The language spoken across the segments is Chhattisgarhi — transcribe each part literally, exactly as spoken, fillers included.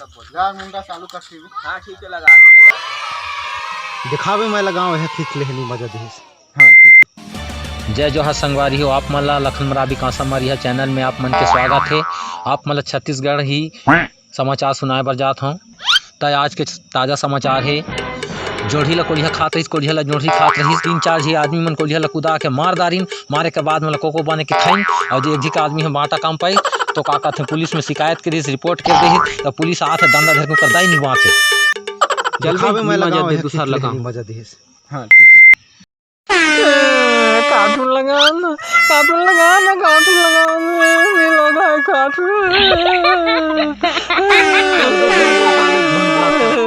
सब बोल। लगा मुंडा चालू कर टीवी। हाँ, ठीक है, लगा, लगा। दिखावे मैं लगाओ है, खींच लेहनी मजा देहिस। हाँ, ठीक है। जय जोहार संगवारी हो, आप मन ला लखन मराबी कांसा मरिया चैनल में आप मन के स्वागत है। आप मन ला छत्तीसगढ़ ही समाचार सुनाए बर जात हूँ। त आज के ताजा समाचार है, जोढ़ी ला कोढ़िया खात रहिस, कोढ़िया ला जोढ़ी खात रहिस। तीन चार झी आदमी मन कोढ़िया ला कुदा के मार दारिन। मारे के बाद मन ला कोको बने के खाइन, और जे एक झी के आदमी ह बांटा काम पाई, तो का कहथे, पुलिस में शिकायत के दिस, रिपोर्ट के दिस, तो पुलिस आथे, डंडा धर के ओकर दाई नहीं बांचे। चल बे, दिखावे मैं मजा लगाओ दे, है, दूसर खींच लगा। लेहनी मजा देहिस। हाँ, ठीक है। ए, cartoon लगा ना, cartoon लगा ना, cartoon लगा ना, नहीं लगा है cartoon।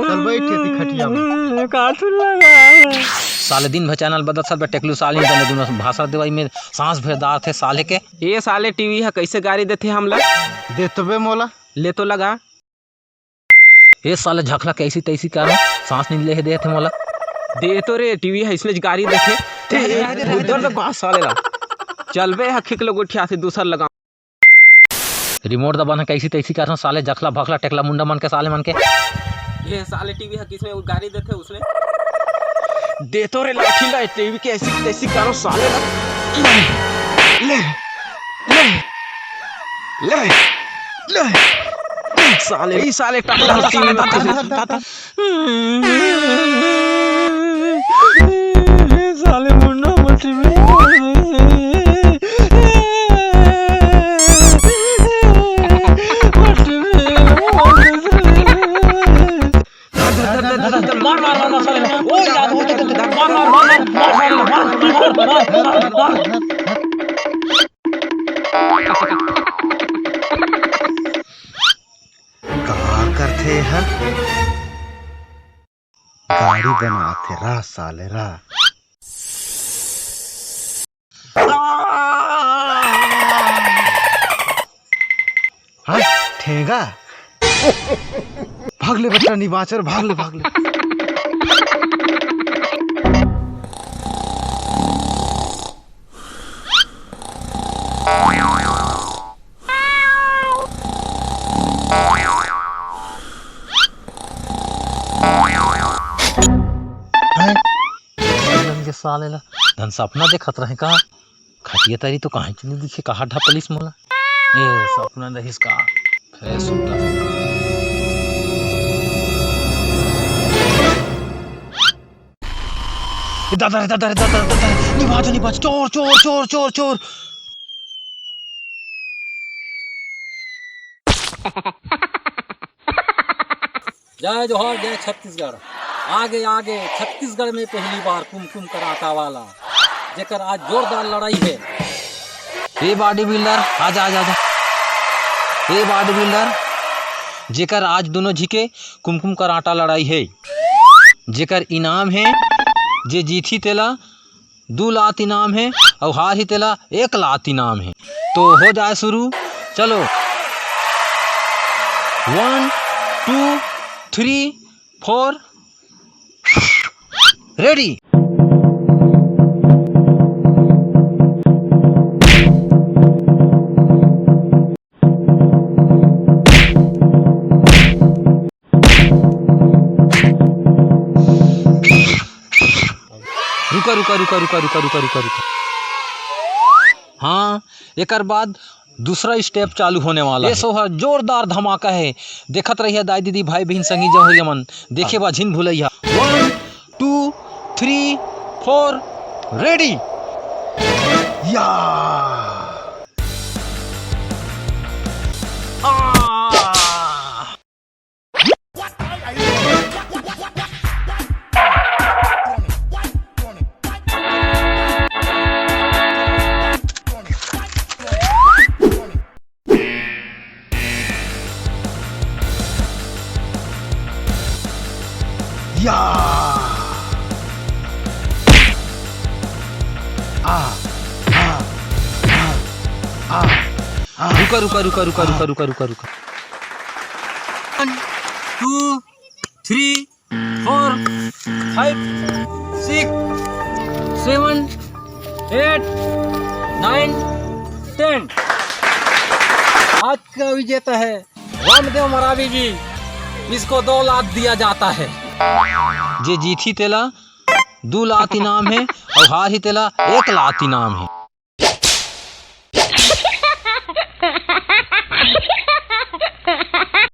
चल बैठ एती खटिया में। Cartoon लगा। साले दिन भर चैनल बदलत हस बे, टेकलू साले, तने दुनो भाषण देवई में सांस भर डारथे साले के। ए साले, टीवी ह कइसे गारी देथे हमला? दे तो बे मोला। ले तो लगा। ए साले झखला, कइसी तइसी करो, सांस नइ लेहे देथे मोला। दे तो रे, टीवी ह इसने गारी देथे। ए, ए, ए, उधर तक बात साले ला। चल बे, हखिक लो गोठिया से दूसर लगा। रिमोट दबाना कइसी तइसी करना साले, जखला भखला टेकला मुंडा मन के साले मन के। ये साले टीवी ह किसने गारी देथे उसने। दे तो रे लाठी ला, टीवी के ऐसी तैसी करो साले ला। ले, ले, ले, ले, ले, साले, ई साले टाटा टीवी में घुस। साले मुंडा मटी में। मटी में। मार, मार, मार, मार, साले। ओ, याद हो, मार, मार, मार। का करथे हर? गाड़ी बनाथे रा साले रा। हाँ, ठेंगा। भाग ले बच्चा, निबाचर, भाग ले, भाग ले। हैं? के साले ला धन सपना देखत रहे का? खटिया तरी तो काहेच नइ दिखे, कहाँ ढपलिस मोला? ए, सपना रहिस का? फे सुता। ए, दादा रे, दादा रे, दादा रे, दादा रे, निभाज, निभाज, चोर, चोर, चोर, चोर, चोर। जय जोहार, जय छत्तीसगढ़। आगे, आगे, छत्तीसगढ़ में पहली बार कुमकुम कराटा वाला, जेकर आज जोरदार लड़ाई है। ए बॉडी बिल्डर, आजा, आजा, आजा। ए बॉडी बिल्डर, जेकर आज दोनों झी के कुमकुम कराटा लड़ाई है, जेकर इनाम है, जे जीती तेला दू लात इनाम है, अउ हारही तेला एक लात इनाम है। तो हो जाए शुरू, चलो। One, two, three, four, ready। रुका, रुका, रुका। हाँ, एकर बाद दूसरा step चालू होने वाला है। ये सो ह जोरदार धमाका है। देखत रहिए दाई दीदी, भाई बहिन, संगी जौहरिया मन, देखे बा झिन Bhulaiyaa. One, two, three, four, ready। या। आ। या। आ, आ, आ, आ, आ। रुका, रुका, रुका। One, two, three, four, five, six, seven, eight, nine, ten। आज का विजेता है रामदेव मरावी जी। इसको दो लात दिया जाता है। जे जीतही तेला दू लात इनाम हे, अउ हारही तेला एक लात इनाम हे।